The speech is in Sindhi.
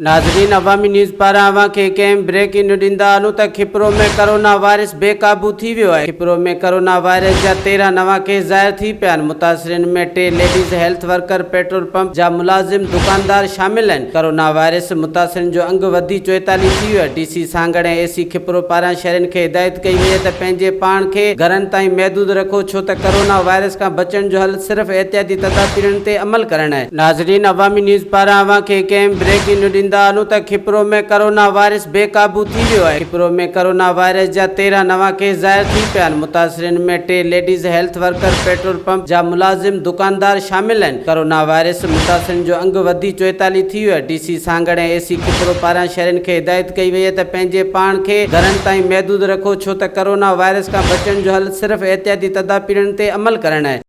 ناظرين عوامي نيوز پاران اوهان کي هڪ اهم بريڪنگ نيوز ڏيندا هلون ته کپرو ۾ ڪرونا وائرس بي قابو ٿي ويو آهي، کپرو ۾ ڪرونا وائرس جا 13 نوان ڪيس ظاهر ٿي پيا آهن، متاثرين ۾ ٽي ladies health worker, petrol pump جا ملازم، دڪاندار شامل آهن، ڪرونا وائرس متاثرين جو انگ وڌي 44 ٿي ويو آهي، ڊي سي سانگهڙ ۽ اي سي کپرو پاران شهرين کي هدايت ڪئي وئي آهي ته پنهنجي پاڻ کي گهرن تائين محدود رکو ڇو ته ڪرونا وائرس کان بچڻ جو حل صرف احتياطي تدابيرن تي عمل ڪرڻ آهي. ناظرين عوامي نيوز پاران اوهان کي هڪ اهم بريڪنگ نيوز ڏيندا هلون ته کپرو ۾ ڪرونا وائرس بي قابو ٿي ويو آهي، کپرو ۾ ڪرونا وائرس جا 13 نوان ڪيس ظاهر ٿي پيا آهن، متاثرين ۾ ٽي ladies health worker, petrol pump جا ملازم، دڪاندار شامل آهن، ڪرونا وائرس متاثرين جو انگ وڌي 44 ٿي ويو آهي، ڊي سي سانگهڙ ۽ اي سي کپرو پاران شهرين کي هدايت ڪئي وئي آهي ته پنهنجي پاڻ کي گهرن تائين محدود رکو ڇو ته ڪرونا وائرس کان بچڻ جو حل صرف احتياطي تدابيرن تي عمل ڪرڻ آهي.